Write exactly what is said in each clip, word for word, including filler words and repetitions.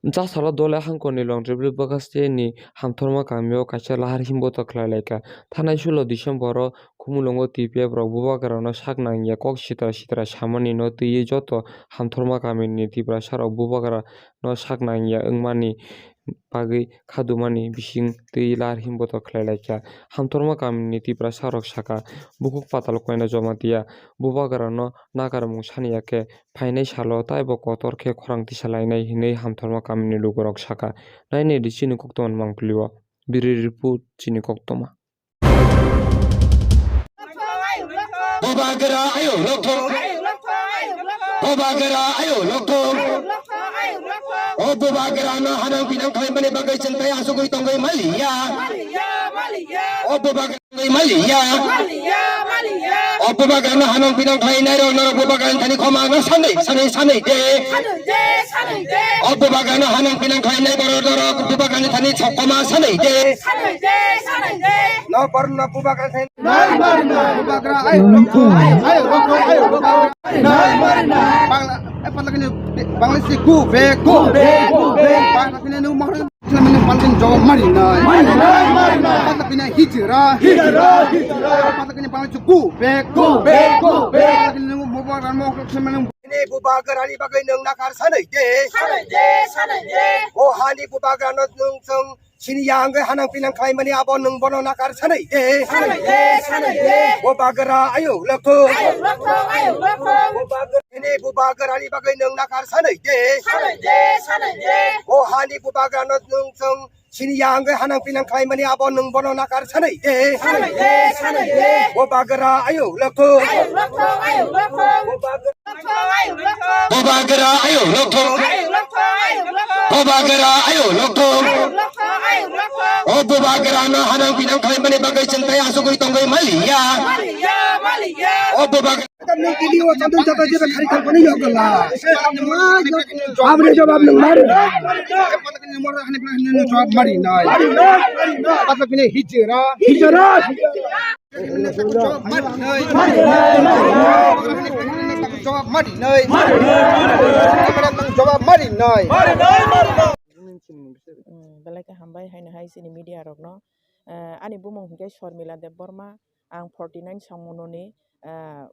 Jasalo Dole Hangkoni Long Tripli Bwkhaste ni Hamthorma kamio kaisa lahar himboto khlai laikha. Thanai sulo December o Khumulwngo T P F rok bubagrano sak nangya kok sitra sitra samani no twiwi joto Hamthorma kamini Tiprasa rok bubagrano sak nangya wngmani bagwi khadumani bising twi lahar himboto khlai laikha. Hamthorma kamini Tiprasa rok sakha, bukhuk Patal Koina Jamatia bubagrano nakarmung sani ya khe phainai salo taibo kotor khe khorang tisa lainai hinwi Hamthorma kamini lukurok sakha. Nainai di chini koktwma ni mangpili o. Biri report chini koktwma. Bubagra ayo lokthong. Bubagra ayo lokthong. O bubagra no hanang pinang khlaimani bagwi chwng tei asugwi tongwi maliya. O bubagra tongwi maliya. O bubagra no hanang pinang khlainai rok norok bubagra ni thani khoma no sanwi sanwi sanwi de. O bubagra no hanang pinang khlainai borok norok bubagra ni thani khoma sanwi de. No borok no bubagra thani. Bubagra ayo lokthong, ayo lokthong, ayo lokthong. Bangla, eh, Patal Koina, Bangladeshi go back, go back, go back. Patal Koina no mahar, Patal Koina jawab mari nai. Patal Koina hijra, hijra, hijra. Patal Koina Bangladeshi go back, go back, go back. Patal Koina no Mubarak mo khlai mani. Ini bubagra ni bagwi nwng nakar sanai de. Sanai de, sanai de. O hani bubagra no nwng chwng Sini ya wngwi hanang pinang khlaimani abo nwng bono nakar sanai de. Sanai de, sanai de. Bubagra ayo lokthong. Ayo lokthong, ayo lokthong. Bubagra, ini bubagra ni bagwi nwng nakar sanai de. Sanai de, sanai de. O hani bubagra no nwng chwng sini ya wngwi hanang pinang khlaimani abo nwng bono nakar sanai de. Sanai de, sanai de. Bubagra ayo lokthong. Ayo lokthong, ayo lokthong. Bubagra Bubagra ayo lokthong. Bubagra ayo lokthong. O bubagra no hanang pinang khlaimani bagwi chwng tei asugwi tongwi maliya. O bubagra ni video o chadun chadun jeba khari thang pani yokla. Abri jawab nung mari. Jawab mari nai. Patla pine hijra. Hijra. Jawab mari nai. Jawab mari nai. Jawab mari nai. Hmm, belai khe hambai haino hai chini media rokno. Eh, ani bumung hinkhe Sormila Debbarma, ang forty nine Songmononi, eh,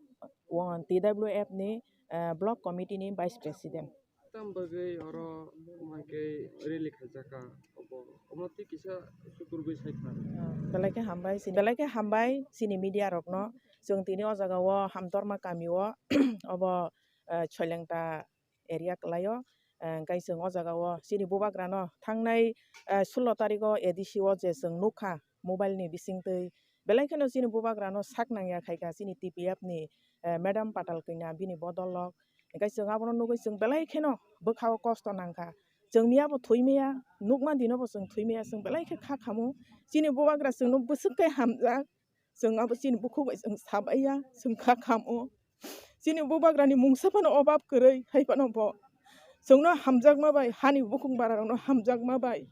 T W F ni, eh, block committee ni vice president. Tam bagwi oro hwnkhe rally khaijaka, obo, omo twi kisa sukurgwi saikha. Ah, belai khe hambai chini, belai khe hambai chini media rokno. Chwng tini o jaga o Hamtorma kami o, obo, ah, Soilengta area kwlai o. Ah, hwnkhe chwng o jaga o chini bubagrano thangnai, ah, sullo tarik o A D C o je chwng nukha mobile ni bisingtwi, belai kheno chini bubagrano sak nangya khaikha chini T P F ni, eh, Madam Patal Kanya bini bodol rok. Hwnkhe chwng abono nugwi chwng belai kheno bwkha o kosto nangkha. Chwng miya bo thwi maya, nukma dino bo chwng thwi maya, chwng belai khe kha khamo. Chini bubagra chwngno bwswk khe hamjak. Chwng abo chini bukhuk bai chwng sabaiya, chwng kha khamo. Chini bubagrani mungsa phano obab kwrwi, hai phano bo chwngno hamjakma bai, hani bukhuk bararokno hamjakma bai,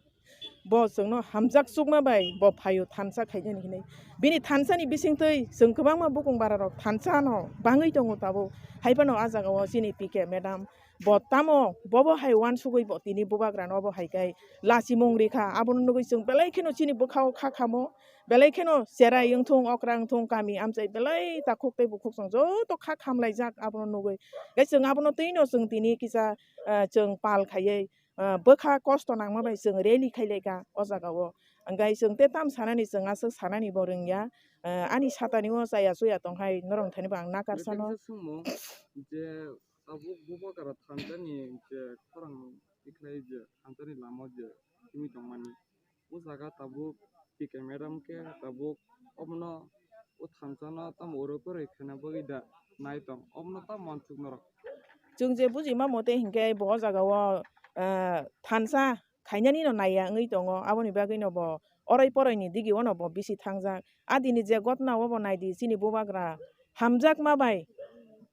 bo chwngno hamjak chukma bai bo phaio thansa khainani hinwi. Bini thansani bisingtwi chwng kwbangma bukhuk bararok thansa no bangwi tongo tabuk. Hai phano ah jaga o chini P K madam bo tamo bobo hai uansugwi bo tini bubagrano obo hai khe lachimung rikha. Abono nugwi chwng belai kheno chini bwkha o kha khamo. Belai kheno cherai wngthung, okra wngthung, kami amchai belai takhuk tei bukhuk chwng joto kha khamlaijak abono nugwi. Hwnkhe chwng abono twino chwng tini kisa, ah, chwng pal khaiwi, ah, bwkha kosto nangma bai chwng rally khailaikha o jaga o. Hwnkhe chwng tei tam sanani chwng aswk sanani bo rwngya. Ah, ani satani o chaya chuya tonghai norok thani bo ang nakar sano. Kisa swngmung je tabuk bubagra thansa ni je khorang tikhlai je thansa ni lama je simi tongmani. O jaga tabuk P K madam khe tabuk omono o thansano tamo oro kwrwi khaina bagwi da nai tong, omono tamo uansuk norok. Chwng je bujima mote hinkhe bo o jaga o, ah, thansa khainani no naiya wngwi tongo, aboni bagwi no bo oroi poroi ni digi o no bo bisi thangjak. A dini je gotna o bo naidi chini bubagra hamjakma bai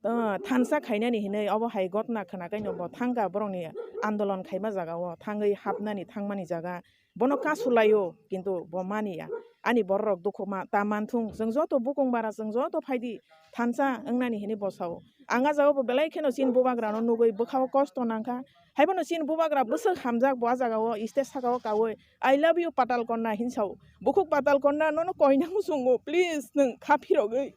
ah, thansa khainani hinwi obo hai gotna khwnakhai no bo thangkha borokni andolon khaima jagao thangwi hapnani thangmani jaga. Bono kasulaio, kintu bo maniya. Ani bororok dukhu ma-, ta manthung. Chwng joto bukung bara, chwng joto phaidi thansa wngnani hinwi bo sao. Ang a jagao bo belai kheno chini bubagrano nugwi bwkhao kosto nangkha. Haibono chini bubagra bwswk hamjak bo a jagao stage sakao kaui, "I love you, Patal Konna," hin sao. Bukhuk Patal Konna, nono koina muchungo, please, nwng kha phirogwi.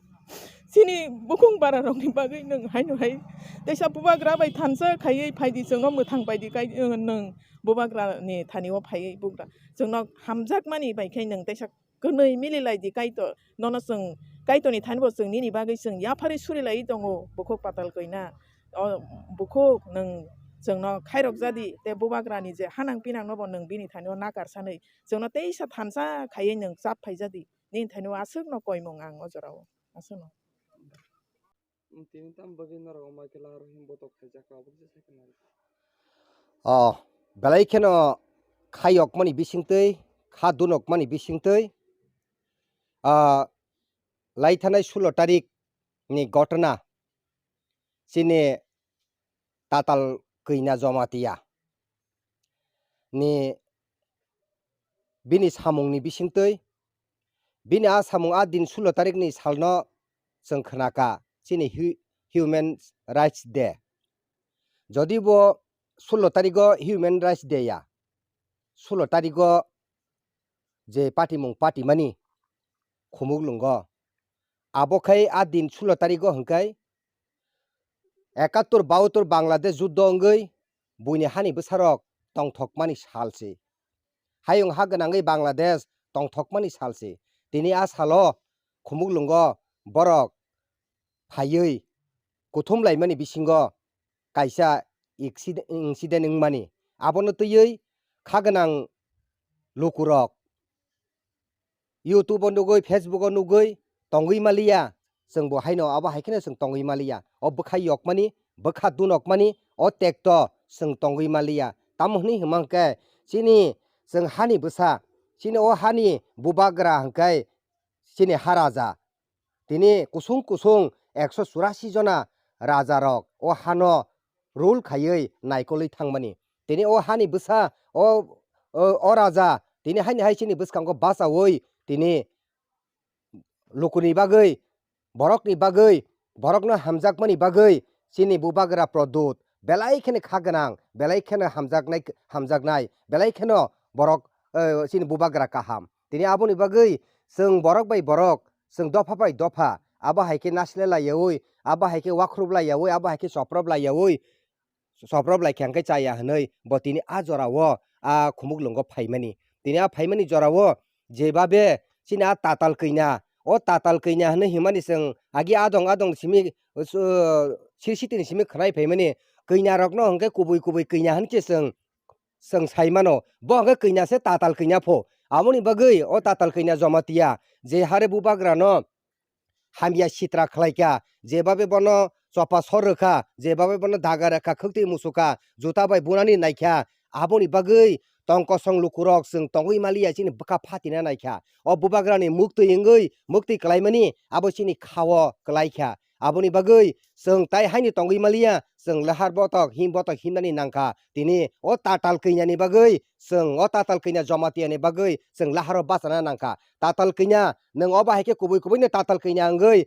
Chini bukung bara rokni bagwi nwng haino hai teisa bubagra bai thansa khaiwi phaidi, chwngno mwthang paidi kai, nwng bubagra ni thani o phaiwi bugra chwngno hamjakmani bai khe nwng teisa kwnwi mili lai di Kaitor, nono chwng Kaitorni thani bo chwng nini bagwi chwng yapharwi suri lai tongo, bukhuk Patal Konna. O bukhuk, nwng chwngno khairok jadi tei bubagrani je hanang pinang no bo nwng bini thani o nakar sanwi chwngno teisa thansa khaiwi nwng chap phai jadi. Nini thani o aswk no koimung ang o jora o. Aswk no. Tini tamo bagwi norok o Michael aro himbo tok khaijak kha, obo kisa sai khna rw. O, belai kheno kha yokmani bisingtwi, kha dunokmani bisingtwi, ah, lai thanai sulo tarik ni gotona chini Tatal Konna Jamatia ni bini samungni bisingtwi, bini a samung a din sulo tarikni salno chwng khnakha chini Hu-, Human Rights Day. Jodi bo sulo tarigo Human Rights Day ya, sulo tarigo je patimung patimani khumuk lungo, abo khai a din sulo tarigo hwnkhe ekattor bahattor Bangladesh juddo wngwi buini hani bwsarok tongthokmani sal se. Hayung ha gwnangwi Bangladesh tongthokmani sal se. Tini a salo khumuk lungo borok phaiwi kuthum laimani bisingo kaisa iksi-, incident wngmani. Abono twiwi kha gwnang lukurok YouTube o nugwi, Facebook o nugwi tongwi maliya, chwng bo haino abo hai kheno chwng tongwi maliya. O bwkha yokmani, bwkha dunokmani, o tekto chwng tongwi maliya. Tamo hwnwi hwnma hwnkhe chini chwng hani bwsa, chini o hani bubagra hwnkhe chini ha raja. Tini kusung kusung ekso churasi jona rajarok o hano rule khaiwi naikolwi thangmani. Tini o hani bwsa, o, o, o raja tini haini hai chini bwskango bachaui tini lukuni bagwi, borokni bagwi, borokno hamjakmani bagwi chini bubagra Pradyot belai kheno kha gwnang, belai kheno hamjaknai, hamjaknai, belai kheno borok, eh, chini bubagra kaham. Tini aboni bagwi chwng borok bai borok, chwng dopha bai dopha, abo hai khe naisle laiyaui, abo hai khe wakhrup laiyaui, abo hai khe choprop laiyaui, choprop lai khe hwnkhe chaya hwnwi bo tini a jorao a khumuk lungo phaimani. Tini a phaimani jorao jebabe chini a Tatal Konna, o Tatal Konna hwnwi himani chwng agi adong adong simi, uh, siri sitini simi khwnai phaimani. Konna rokno hwnkhe kubui kubui konna hwn khe chwng, chwng sai mano. Bo hwnkhe konna se Tatal Konna pho. Aboni bagwi o Tatal Konna Jamatia je hare bubagrano hamya sitra khlai kha, jebabe bono chopa sor rw kha, jebabe bono daga rw kha, khwktwi musu kha, juta bai bunani nai kha, aboni bagwi tong kosong lukurok chwng tongwi maliya chini bwkha phatina nai kha. O bubagrani muktwi wngwi muktwi klaimani abo chini kha-o klai kha. Aboni bagwi chwng tai haino tongwi maliya, chwng lahar botok, him botok himnani nang kha. Tini o Tatal Konnani bagwi, chwng o Tatal Konna Jamatiani bagwi chwng laharo bachana nang kha. Tatal Konna, nwng obo hai khe kubui kubui no Tatal Konna wngwi,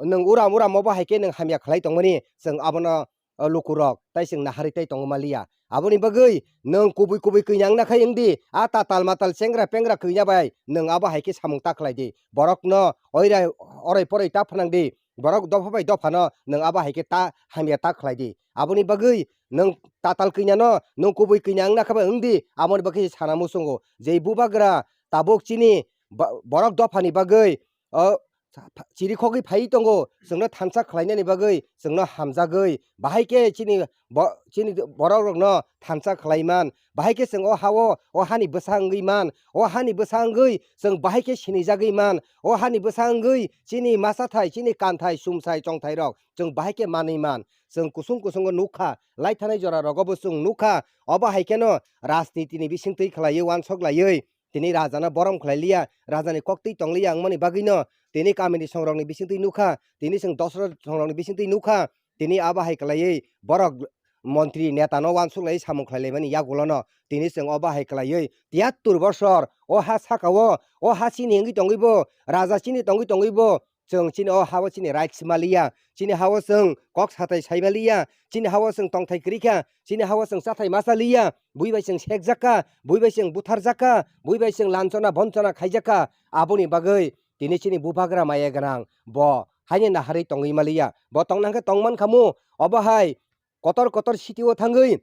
nwng uram uram obo hai khe nwng hamya khlai tongmani, chwng abono, o, lukurok tai chwng naharwi tai tongma liya. Aboni bagwi nwng kubui kubui konna wngna khai wngdi, a tatal matal chengra pengra konna bai nwng abo hai khe samung ta khlai di. Borokno oirai, orai porai ta phnang di, borok dopha bai dophano nwng abo hai khe ta hamya ta khlai di. Aboni bagwi nwng tatal konnano nwng kubui konna wngna khe bai wngdi, aboni bagwi sana muchungo. Jei bubagra tabuk chini ba-, borok dophani bagwi, o, chirikhogwi phaiwi tongo, chwngno thansa khlainani bagwi chwngno hamjagwi, bahai khe chini bo-, chini borok rokno thansa khlai man, bahai khe chwng o ha-o, o hani bwsa wngwi man, o hani bwsa wngwi chwng bahai khe sinijagwi man, o hani bwsa wngwi chini masa thai, chini kanthai, sumsai, chongthai rok chwng bahai khe manwi man. Chwng kusung kusungo nukha, lai thanai jora rogo bo chwng nukha, obo hai kheno rajniti ni bising twi khlaiwi uansuk laiwi, tini rajano borom khlai liya, rajani koktwi tong liya wngmani bagwino tini kamini songrokni bisingtwi nukha, tini chwng dosra songrokni bisingtwi nukha, tini abo hai khlaiwi borok montri netano uansuk lai samung khlai laimani yagulono tini chwng obo hai khlaiwi tiyattur bosor o ha saka-o, o ha chini wngwi tongwi bo, raja chini tongwi tongwi bo, chwng chini o ha-o chini rights maliya, chini ha-o chwng kok sathai sai maliya, chini ha-o chwng tongthai kwrwi kha, chini ha-o chwng chathai masa liya, bui bai chwng sekjak kha, bui bai chwng butharjak kha, bui bai chwng lanchona bonchona khaijak kha, aboni bagwi tini chini bubagra maya gwnang bo haino naharwi tongwi maliya, bo tongna hwnkhe tongman khamu, obo hai kotor kotor city-o thangwi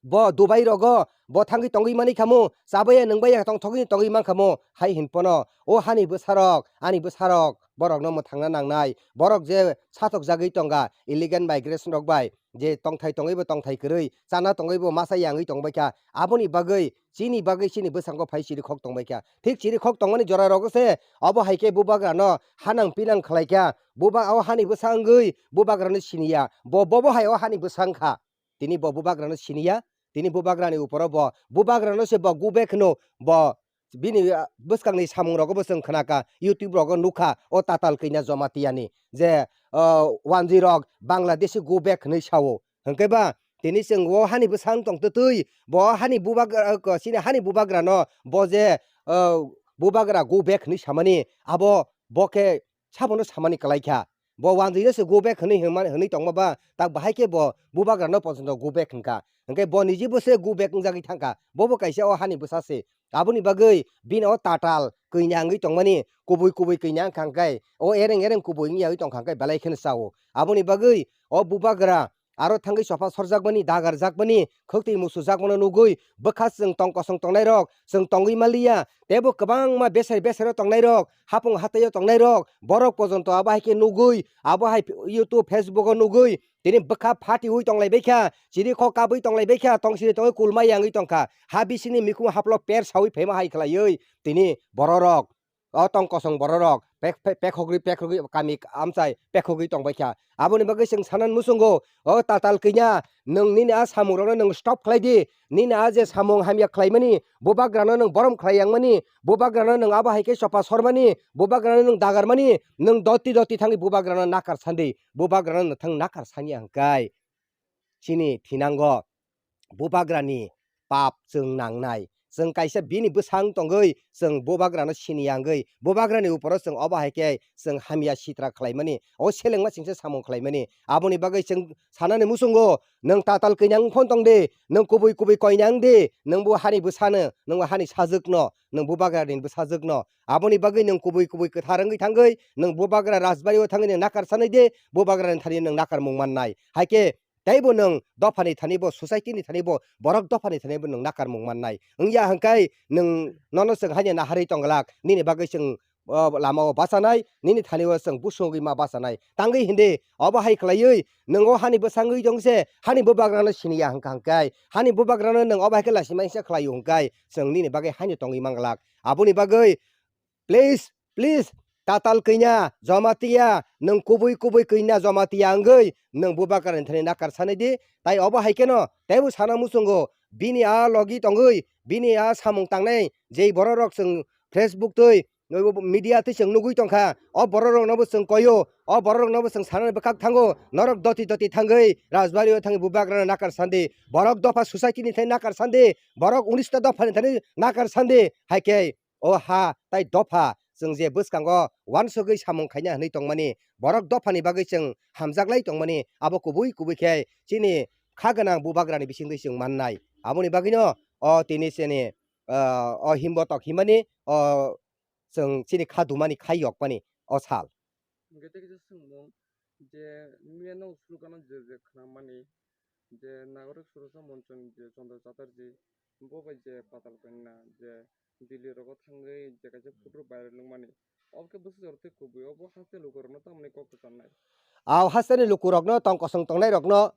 bo Dubai rogo bo thangwi tongwi mani khamu, chabaya nwngbaya tongthogwi tongwi man khamu, hai hinpono o hani bwsarok, ani bwsarok borokno mwthangna nangnai, borok je satok jagwi tongga illegal migration rok bai, je tongthai tongwi bo tongthai kwrwi, chana tongwi bo masa yangwi tongbai kha, aboni bagwi chini bagwi chini bwskango phai chirikhok tongbai kha, thik chirikhok tongmani jora rogo se obo hai khe bubagrano hanang pinang khlai kha, buba o hani bwsa wngwi bubagrano siniya, bo bobo hai o hani bwsa wngkha. Tini bo bubagrano siniya, tini bubagrani uporo bo, bubagrano se bo go back hwno, bo bini, ah, bwskangni samungrogo bo chwng khnakha, YouTube rogo nukha, o Tatal Kanya Jamatia ni je, ah, wanjwi rok Bangladeshi go back hwnwi sao. Hwnkhe ba tini chwng o hani bwsang tong twtwi, bo hani bubagra, ah, ko, chini hani bubagrano bo je, ah, bubagra go back hwnwi samani, abo bo khe sabono samani kwlai kha. Bo wanjwino se go back hwnwi hwnma-, hwnwi tongma ba, tak bahai khe bo bubagrano pochonto go back hwnkha. Hwnkhe bo nijibo se go back wngjagwi thangkha. Bobo kaisa o hani bwsa se. Aboni bagwi bini o Tatal kanya wngwi tongmani, kubui kubui kanya wngkha hwnkhe, o ereng ereng kubui wngya wngwi tongkha hwnkhe belai kheno chao. Aboni bagwi o bubagra aro thangwi chopha sorjakmani, dagarjakmani, khwktwi musujakmano nugwi bwkha chwng tong kosong tongnairok, chwng tongwi manliya, teibo kwbangma besai besairo tongnairok, hapung hataio tongnairok, borok pojonto abo hai khe nugwi, abo hai YouTube, Facebook-o nugwi, tini bwkha phatiwi tonglaibaikha, chirikhok kabwi tonglaibaikha, tongsiri tongwi kulma yangwi tongkha, ha bisingni mikhumu haplo per sawi phaima hai khlaiwi tini bororok. O tong kosong bororok pek-, pek-, pekhogwi, pekhogwi kami amchai pekhogwi tongbaikha. Aboni bagwi chwng sanani muchungo, o Tatal Kanya, nwng nini a samungrokno nwng stop khlai di. Nini a je samung hamya khlaimani, bubagrano nwng borom khlai yangmani, bubagrano nwng abo hai khe chopha sormani, bubagrano nwng dagarmani, nwng doti doti thangwi bubagrano nakar sandi, bubagrano nwthang nakar sanya hwnkhe chini thinango bubagrani pap chwng nangnai. Chwng kaisa bini bwsang tongwi chwng bubagrano siniya wngwi bubagrani uporo chwng obo hai khe chwng hamya sitra khlaimani, o selengma chingsa samung khlaimani. Aboni bagwi chwng sanani muchungo, nwng Tatal Kanya wng phone tong di, nwng kubui kubui koina wng di, nwng bo hani bwsano, nwng bo hani sajwkno, nwng bubagrani bwsajwkno. Aboni bagwi nwng kubui kubui kwthar wngwi thangwi nwng bubagra rajbari-o thangwi nwng nakar sanai di, bubagrani thani nwng nakar mung mannai. Hai khe teibo nwng dophani thani bo, society ni thani bo, borok dophani thani bo nwng nakarmung mannai. Wngya hwnkhe nwng nono chwng haino naharwi tongglak, nini bagwi chwng, o, lama-o bachanai, nini thani-o chwng busugwi ma bachanai. Tangwi hindi, obo hai khlaiwi nwng o hani bwsangwi tong se, hani bubagrano siniya hwnkha hwnkhe, hani bubagrano nwng obo hai khe lasimai se khlaio hwnkhe, chwng nini bagwi haino tongwi manglak. Aboni bagwi Please, please, Tatal Kanya, Jamatia, nwng kubui kubui Kanya Jamatia wngwi nwng bubagrani thani nakar sanai di. Tai obo hai kheno teibo sana muchungo, bini a logi tongwi, bini a samung tangnai jei bororok chwng Facebook twi, media twi chwng nugwi tongkha, o bororokno bo chwng koio, o bororokno bo chwng sanani bwkhak thango, norok doti doti thangwi Rajbari-o thangwi bubagrano nakar sandi, borok dopha society ni thani nakar sandi, borok unis ta dophani thani nakar sandi, hai khe o ha tai dopha chwng je bwskango uansugwi samung khaina hwnwi tongmani, borok dophani bagwi chwng hamjaklai tongmani, abo kubui kubui khe chini kha gwnang bubagrani bisingtwi chwng mannai. Aboni bagwino o tini chini, ah, o himbotok himani, o chwng chini kha dumani khai yokmani o sal. Hwnkhe tei kisa swngmung je miya no sulukano je je khnamani je Nagorik Suroksa Monchoni je Chandra Chatterjee bo bai je Patal Kanya je Delhi rogo thangwi je kaisa photo viral wngmani. Obo khe bwsajwk tei kubui obo haste lukurokno tamni kok kwcharnai. Ao hasteni lukurokno tong kosong tongnairokno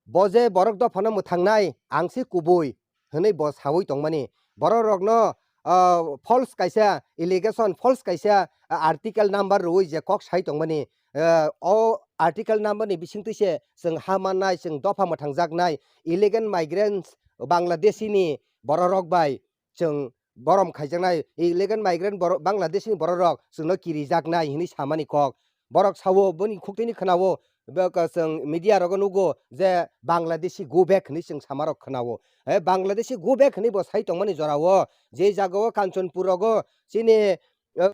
bo je borok dophano mwthangnai ang se kubui hwnwi bo saui tongmani. Borok rokno, ah, false kaisa allegation, false kaisa, ah, article number rwui je kok sai tongmani. Ah, o article number ni bisingtwi se chwng ha mannai, chwng dopha mwthangjaknai, illegal migrants, Bangladeshi ni borok rok bai chwng borom khaijaknai, illegal migrant borok, Bangladesh ni borok rok chwngno kirijaknai hinwi samani kok. Borok sao, boni khuktwini khwnao, bo ka-, chwng media rogo nugo je Bangladeshi go back hinwi chwng samarok khwnao. E Bangladeshi go back hinwi bo sai tongmani jorao, je jagao Kanchanpur rogo chini, eh,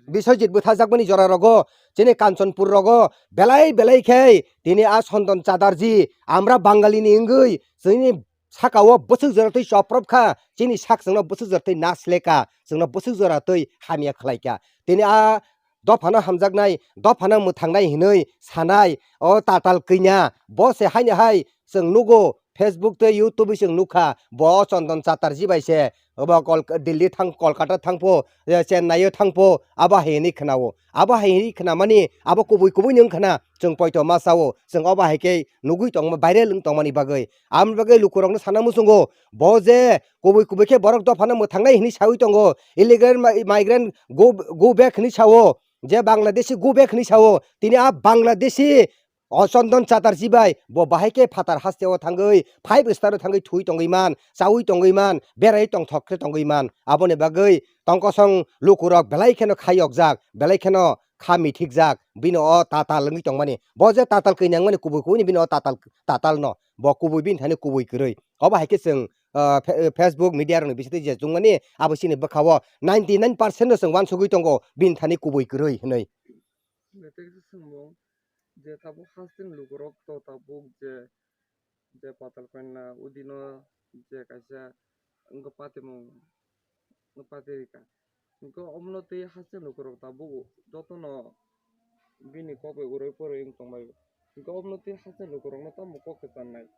Biswajit bwthajakmani jora rogo, chini Kanchanpur rogo belai belai khe tini a Chondon Chatterjee, amra Bangali ni wngwi chini sakao bwswk jora twi choprop kha, chini sak chwngno bwswk jora twi nas le kha, chwngno bwswk jora twi hamya khlai kha. Tini a dophano hamjaknai, dophano mwthangnai hinwi sanai, o tatal kanya, bo se haino hai chwng nugo, Facebook tei YouTube bai chwng nukha, bo o Chondon Chatterjee bai se, obo Kol-, Delhi thang, Kolkata thangpho, eh, Chennai o thangpho, abo hai hinwi khwnao. Abo hai hinwi khwnamani, abo kubui kubui ni wngkhana, chwng poito ma sao, chwng obo hai khe nugui tongma, viral wng tongmani bagwi. Aboni bagwi lukurokno sana muchungo, bo je kubui kubui khe borok dophano mwthangnai hinwi saui tongo, illegal mi-, migrant go, go back hinwi sao, je Bangladeshi go back hinwi sao, tini a Bangladeshi o Chondon Chatterjee bai bo bahai khe phatar haste o thangwi, five star o thangwi thui tongwi man, chaui tongwi man, berai tongthok khe tongwi man. Aboni bagwi tongkosong lukurok belai kheno kha yokjak, belai kheno kha mithikjak, bini o tatal wngwi tongmani. Bo je tatal kwi nangmani kubui kubui ni bini o tatal, tatal no, bo kubui bini thani kubui kwrwi. Obo hai khe chwng, ah, Fe-, Facebook media rokni bisingtwi je chwngmani abo chini bwkha o ninety nine percent no chwng uansugwi tongo bini thani kubui kwrwi hinwi. Tei khe swngmung je tabuk hasteni lukurok to tabuk je, je patal kanya udino je kaisa wngkha patimung, wngkha patirika. Hwnkhe omono tei hasteni lukurok tabuk jotono bini kok bai urui poroi wng tongbaio. Hwnkhe omono tei hasteni lukurokno tamo kok kwcharnai?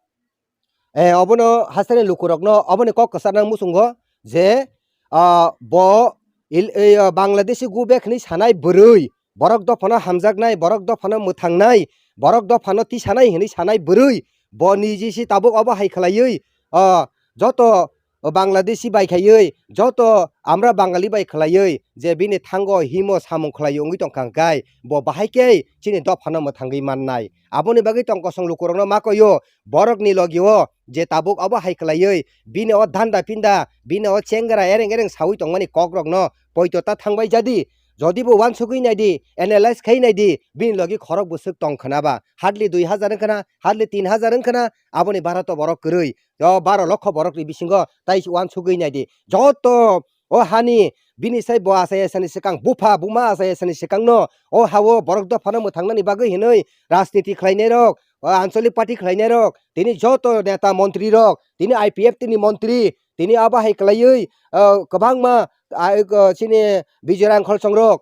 Eh, obono hasteni lukurokno oboni kok kwcharna muchungo je, ah, bo il-, eh, ah, Bangladeshi go back hinwi sanai bwrwi, borok dophano hamjaknai, borok dophano mwthangnai, borok dophano tisanai hinwi sanai bwrwi, bo niji si tabuk obo hai khlaiwi, ah, joto Bangladeshi bai khaiwi, joto amra Bangali bai khlaiwi, je bini thango himo samung khlaiwi wngwi tongkha hwnkhe, bo bahai khe chini dophano mwthangwi mannai. Aboni bagwi tongkosong lukurokno ma koio, borokni logio je tabuk obo hai khlaiwi, bini o danda pinda, bini o chengra ereng ereng saui tongmani kokrokno poito ta thangbai jadi. Jodi bo uansugwi naidi, analyze khai naidi, bini logi khorok bwswk tong khna ba, hardly dui hajar wng khna, hardly tin hajar wng khna, aboni barato borok kwrwi, o baro lokho borokni bisingo tai uansugwi naidi. Joto o hani bini sai bo achai achani swkang, bupha buma achai achani swkangno o hao borok dophano mwthangnani bagwi hinwi rajniti khlainairok, o anchalik party khlainairok, tini joto neta montrirok, tini I P F T ni montri, tini abo hai khlaiwi, o, kwbangma, a, o, chini Bijoy Rangkhol songrok,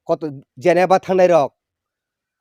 koto Geneva thangnairok,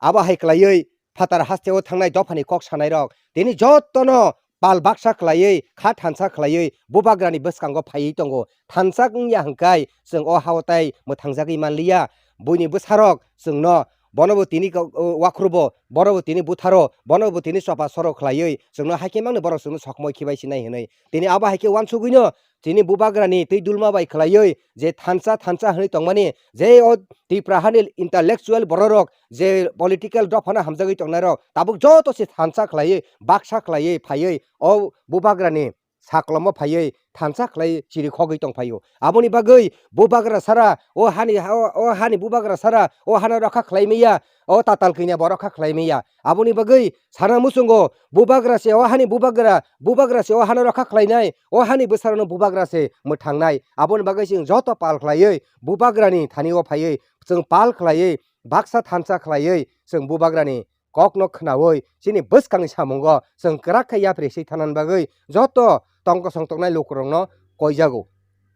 abo hai khlaiwi phatar hasteo thangnai dophani kok sanairok, tini jotono pal baksa khlaiwi, kha thansa khlaiwi, bubagrani bwskango phaiwi tongo. Thansa wngya hwnkhe chwng o hao tai mwthangjagwi manliya. Buini bwsarok chwngno, bonobo tini ka-, o, wakhrubo, bonobo tini butharo, bonobo tini chopa soro khlaiwi chwngno haikhe mangni borok chwngno sokmoi khibai sinai hinwi. Tini abo haikhe uansugwino chini bubagrani twi dulma bai khlaiwi je thansa thansa hwnwi tongmani, je o Tipra hani intellectual bororok, je political dophano hamjagwi tongnairok, tabuk joto se thansa khlaiwi, baksa khlaiwi phaiwi o bubagrani saklomo phaiwi thansa khlai chiri khogwi tongphaio. Aboni bagwi bubagra sara o hani, o, o hani bubagra sara o hano rokha khlai manya, o tatal kanya bo rokha khlai manya. Aboni bagwi sana muchungo, bubagra se o hani bubagra, bubagra se o hano rokha khlainai, o hani bwsarokno bubagra se mwthangnai. Aboni bagwi chwng joto pal khlaiwi bubagrani thani o phaiwi chwng pal khlaiwi baksa thansa khlaiwi chwng bubagrani kokno khnaui chini bwskangni samungo chwng kwrak khe yapri swi thanani bagwi joto tongkosong tongnai lukurokno koijago.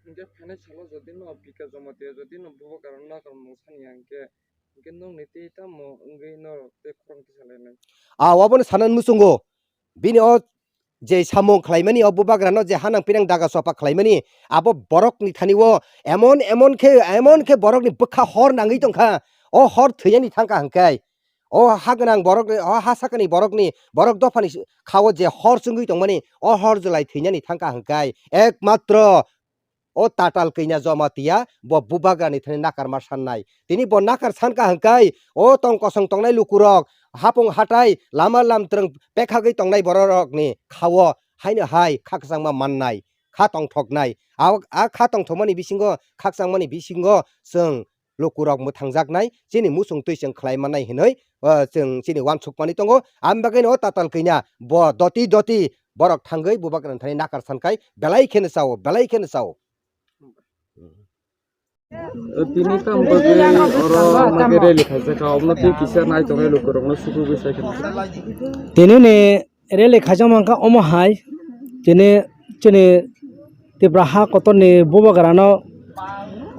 Hwnkhe phainai salo jodi no Bika Jamatia jodi no bubagrano nakarmung sani ya hwnkhe, hwnkhe nokni tei tamo wngwi norok tei khorang tisa lainai? A, obono sanani muchungo. Bini o je samung khlaimani, o bubagrano je hanang pinang daga sopa khlaimani, abo borokni thani o emon, emon khe, emon khe borokni bwkha hor nangwi tongkha. O hor thwiyani thangkha hwnkhe, o ha gwnang borokni, o ha sakani borokni, borok dophani kha-o je hor chwngwi tongmani, o hor jwlai thwinani thangkha hwnkhe, ekmatro o tatal kanya Jamatia bo bubagrani thani nakarma sannai. Tini bo nakar sankha hwnkhe, o tong kosong tongnai lukurok, hapung hatai, lama lamtrwng pekhagwi tongnai bororokni kha-o haino hai khakchangma mannai. kha tongthoknai. A, a kha tongthokmani bisingo, khakchangmani bisingo chwng lukurok mwthangjaknai, chini muchung twi chwng khlai mannai hinwi, o, chwng chini uansukmani tongo. Aboni bagwino o Tatal Kanya bo doti doti borok thangwi bubagra thani nakar sankhai belai kheno chao, belai kheno chao. Tini tamo bagwi oro mage rally khaijak kha, omo twi kisa nai tongnai lukurokno sukugwi sai kheno. Tini ni rally khaijak mankha omo hai, tini chini Tipra ha kotorni bubagrano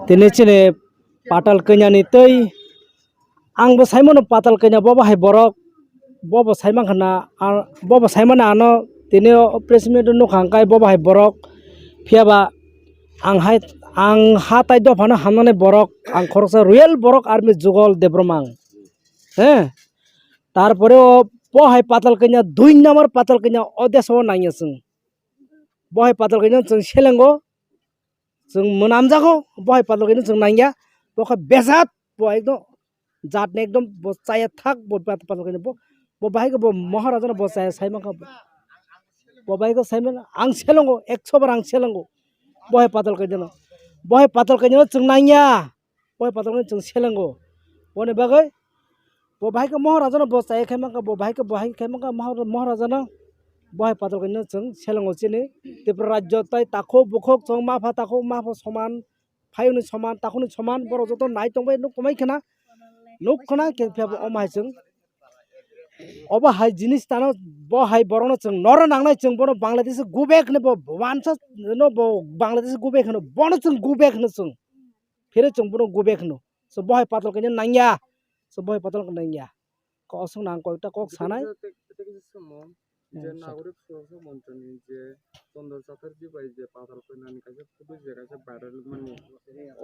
tini chini Patal Kanyani twi ang bo saimano Patal Kanya bo bahai borok, bo bo saimankha na, a, bo bo saimano ano tini o press meet o nukha hwnkhe bo bahai borok, phiyaba ang hai, ang ha tai dophano hamnani borok, ang khoroksa real borok army Jugal Debbarma ang. He? Tarpore o bo hai Patal Kanya, dui number Patal Kanya o desh o nangya chwng. Bo hai Patal Kanya chwng selengo, chwng mwnamjago, bo hai Patal Kanya chwng nangya, bo khe bejat, bo ekdom jat ni ekdom bo chaya thak, bo Pat-, Patal Kanya bo, bo bahai khe bo Maharaja no bo chaya sai mankha bo. Bo bahai khe sai man, ang selengo, ekso bar ang selengo, bo hai Patal Kanya no, bo hai Patal Kanya no chwng nangya. Bo hai Patal Kanya chwng selengo. Boni bagwi bo bahai khe Maharaja no bo chaya khai mankha, bo bahai khe, bo hai khai mankha Mahar-, Maharaja no. Bo hai Patal Kanya chwng selengo chini Tripura rajyo tai takhuk bukhuk chwng mapha takhuk mapha soman, phayungni soman, takhukni soman, borok joto nai tongbai nuk kwmai khna, nuk khna khe phiya bo omo hai chwng. Obo hai jinis tano bo hai borokno chwng noro nangnai, chwng bono Bangladesh go back hwnwi bo wansa no bo Bangladesh go back hwno, bono chwng go back hwno chwng. Phire chwng bono go back hwno. So bo hai Patal Kanya nangya. So bo hai Patal Kanya nangya. Ko oswk nang koita kok sanai. Tei kisa samung je Hmm, sa- nagorik suroksha monchoni je Chandra Chatterjee bai je Patal Kanya ni kaisa photo je kaisa viral mani.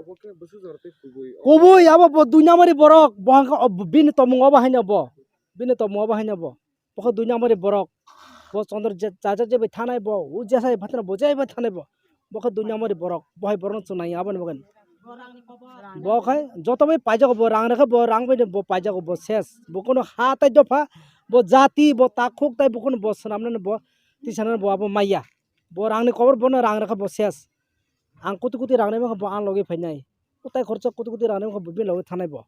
Obo khe bwswk jora tei kubui. Kubui abo bo dui number ni borok, bo hwnka o bini tongmung obo haino bo. Bini tongmung obo haino bo. Bo khe dui number ni borok. Bo Chandra je, Chatterjee bai thanai bo, o jesai phatna bo, jai bai thanai bo. Bo khe dui number ni borok, bo hai borokno chwng nai aboni bagwi. Bo khe joto bai paijago bo, rang rwkhe bo, rang bai bo paijago bo ses. Bo kunu ha tai dopha, bo jati, bo takhuk tai bo kunu bo swnamnani bo tisanani bo abo maya. Bo rangni kobor bono rang rwkha bo ses. Ang koti koti rang nai mankha bo ang logi phainai. Kwtai khoroksa koti koti rang nai mankha bo bini logi thanai bo.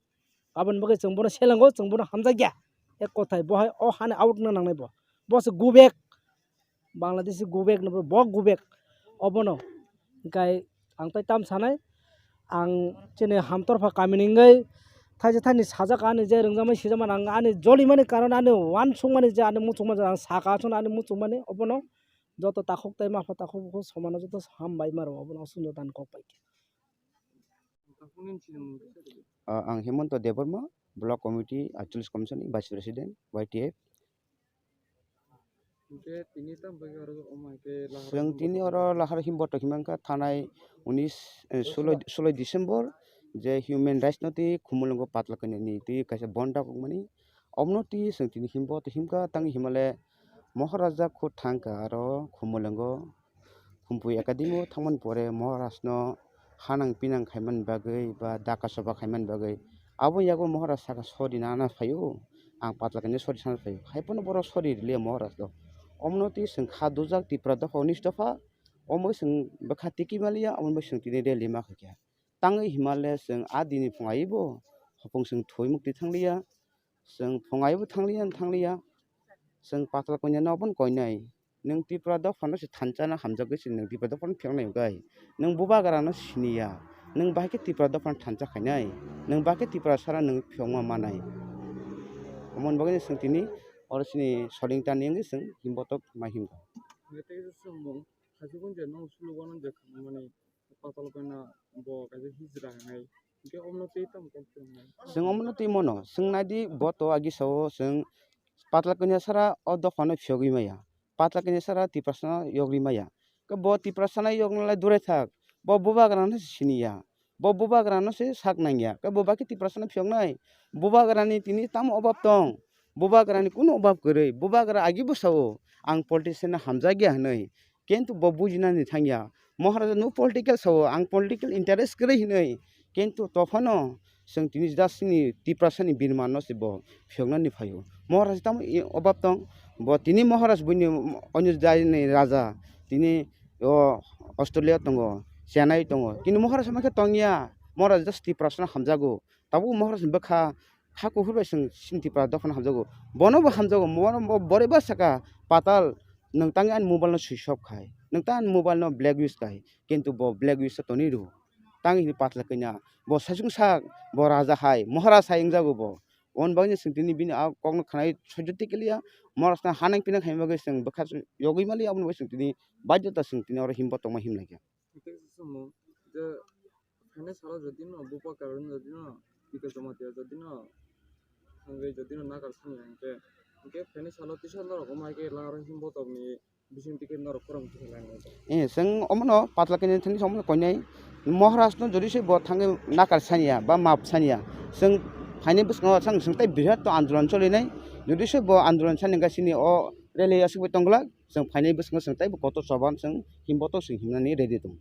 Aboni bagwi chwng bono selengo, chwng bono hamjakya. Ek kothai bo hai o hani out wngna nangnai bo. Bo se go back. Bangladeshi go back no bo go back. Obono. Hwnkhe ang tai tam sanai. Ang chini hamtorpha kamini wngwi thaisa thaini sajak ani je rwngjakmani sijakmani ang ani jolimani karon ani uansukmani je ani muchungmani je ang saka aswkno ani muchungmani obono. Joto takhuk tai mapha takhuk bukhuk somano joto hambai maro obono oswk joto ani kok pai khe. Ah, ang Hemanta Debbarma, Block Committee, Acholish Commission ni Vice President, Y T F. Hwnkhe tini tamo bagwi oro omo hai khe lahar Chwng himbo tini oro lahar himbo tongwi mankha thanai unis, eh, suloi, suloi December je human rights no twi Khumulwngo Patal Kanya ni twi kaisa bon dakukmani. Omono twi chwng tini himbo twi himkha tangwi himale Maharaja khud thangkha aro Khumulwngo Khumpui Academy o thangmani pore Maharaj no hanang pinang khaimani bagwi ba daka soba khaimani bagwi abo yago Maharaj saka sori nana phaio, ang Patal Kanya sori sana phaio, hai phano borok sori rwliya Maharaj no. Omono twi chwng kha dujak Tipra dopha unis dopha, omo chwng bwkha tiki maliya, omo chwng tini rally ma khaikha. Tangwi himale chwng a dini phung aibo hopung chwng thwi mukti thangliya, chwng phung aibo thangliya, thangliya, chwng Patal Kanya no obono koinai. Nwng Tipra dophano se thansa na hamjagwi se nwng Tipra dophano phiyoknai hwnkhe nwng bubagra no siniya. Nwng bahai khe Tipra dophano thansa khainai. Nwng bahai khe Tiprasa no nwng phiyokma manai. Omo ni bagwi chwng tini oro chini solingtani wngwi chwng himbotok ma himkha. Tei kisa swngmung, khachikun je nwng sulukgo nw je khamani Patal Kanya bo kaisa hijra hinwi. Hwnkhe omono tei tamo kok chwng nai? Chwng omono twi mano. Chwng naidi bo to agi sao chwng Patal Kanya sara o dophano phiyogwi maya. Patal Kanya sara Tiprasano yogwi maya. Khe bo Tiprasano yogna lai durai thak. Bo bubagrano se siniya. Bo bubagrano se sak nangya. Khe bo bakhe Tiprasano phiyoknai. Bubagrani tini tamo obab tong? Bubagrani kunu obab kwrwi. Bubagra agi bo sao ang politician no hamjakya hinwi. Kintu bo bujinani thangya. Maharaja no political sao, ang political interest kwrwi hinwi. Kintu tophano chwng tini just ni Tiprasani birman no se bo phiyoknani phaio. Maharaja tamo i obab tong? Bo tini Maharaj buini onyo jani raja. Tini o Australia tongo, Chennai tongo. Kintu Maharaj sama khe tongya, Maharaj just Tiprasano hamjago. Tabuk Maharaj ni bwkha, ha kuphur bai chwng chini Tipra dophano hamjago. Bono bo hamjago, bono bo boreba saka patal, nwng tangwi ani mobile no switch off khai, nwng tang ani mobile no blacklist khai, kintu bo blacklist o tonwi rw. Tang hini patla kanya, bo sachung sak, bo raja hai, Maharaj hai wngjago bo. Oboni bagwi chwng tini bini a kokno khwnai sojoti kiliya, Maharaj no hanang pinang hai bagwi chwng bwkha yogwi mali, aboni bagwi chwng tini baidhota chwng tini oro himbo tongma himlai kha. Tei se chwngno je phainai salo jodi no bupa karwi jodi no Bikram Jamatia jodi no thangwi jodi no nakar sani hwnkhe, hwnkhe phainai salo tisa norok wngma hai khe langaro himbo tongni bising tike norok khorang tisa langwi. Eh, chwng omono patla kanya thani omono koinai Maharaj no jodi se bo thangwi nakar saniya ba map saniya, chwng phainai bwskango chwng, chwng tei birat to andolon cholinai. Jodi se bo andolon sani hwnkhe chini o rally aswk bai tongglak, chwng phainai bwskango chwng tei bo kotor choban chwng himbo to chwng himnani ready tongo.